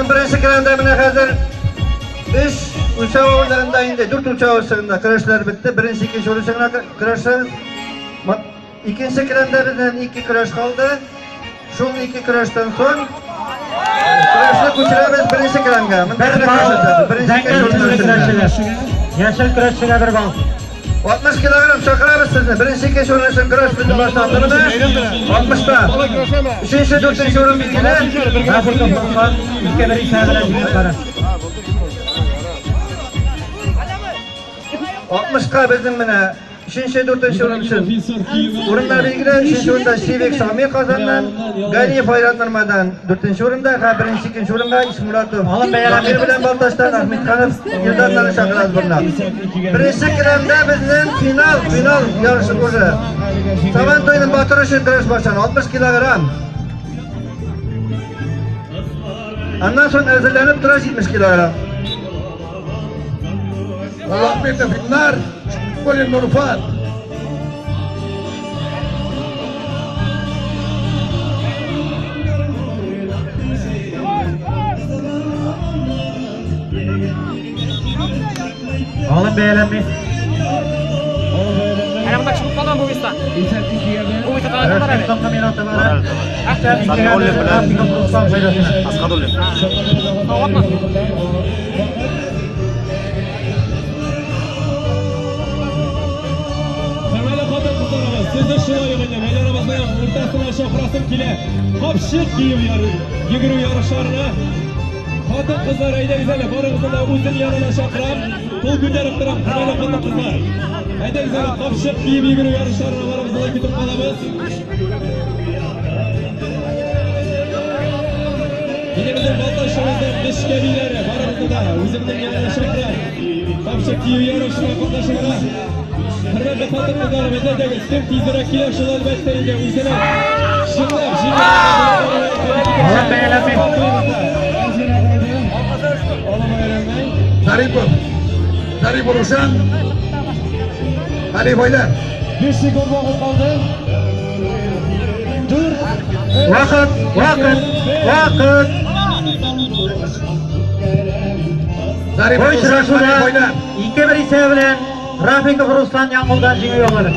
Безнең беренче келәмдә менә хәзер 3 үлчәү авырлыгында инде 4 үлчәү авырлыгында көрәшләр бетте. Беренче, икенче урын өчен генә көрәшәбез. Икенче келәмдә безнең ике көрәш калды. Шул ике көрәштән соң көрәшне күчерәбез беренче келәмгә. Монда Бер генә балл. көрәшәбез. Беренче Зәңгәр икенче төсле урын өчен. көрәшчеләр. Яшел көрәшчегә бер балл. 60 килограмм чакырабыз сезне. Беренче икенче урын өчен көрәш безнең башланды менә. 60-та. Өченче, дүртенче урын билгеле. Рафиков Руслан 2-1 исәбе белән җиңеп бара. 60-ка безнең менә өченче, дүртенче урын өчен урыннар билгеле. Өченче урында Сивик Шамил Казаннан, Галиев Айрат Нормадан дүртенче урында, һәм беренче, икенче урынга Исмуратов Алып бәяләмә. Дамир белән Балтачтан Ахметханов Илдарны чакырабыз монда. Беренче келәмдә безнең финал, финал ярышы уже. Сабан туеның батыры өчен көрәш башлана. 60 килограмм. Аннан соң әзерләнеп тора 70 килограмм. Муллахметов Илнар, Школин Нурфат. Алып бәяләнми. Әнә монда чыгып калган бу веста. Бу веста таныталар Көрәшнең әле. соңгы минуты бара. Исәп 2-1 Садуллин белән Рафиков Руслан файдасына. Асхадуллин. Саватмы? Хөрмәтле хатын-кызларыбыз, сезне шулай ук инде мәйданыбызның уртасына чакырасым килә. Капчык киеп йөгерү ярышларына. Хатын-кызлар, әйдәгез әле, барыгызны да үзем янына чакырам. Кул күтәреп торам, хөрмәтле хатын-кызлар. Әйдәгез әле, капчык киеп йөгерү ярышларына барыгызны да көтеп калабыз. Илебезнең Балтачыбызның нечкә биләре, барыгызны да үземнең янына чакырам. Капчык кию ярышына катнашырга. Хөрмәтле хатын-кызларыбыз, әйдәгез, кем тизрәк килә, шул әлбәттә инде үзенә чынлап җиңә. Алып бәяләнми. Зарипов. Зарипов Рушан. Алиев Айдар. 5 секунд вакыт калды. 4 Вакыт, вакыт, вакыт. Зарипов Бу Рушан, очрашуда Алиев Айдар. 2-1 исәбе белән Рафиков Руслан Яңгулдан җиңү яулады.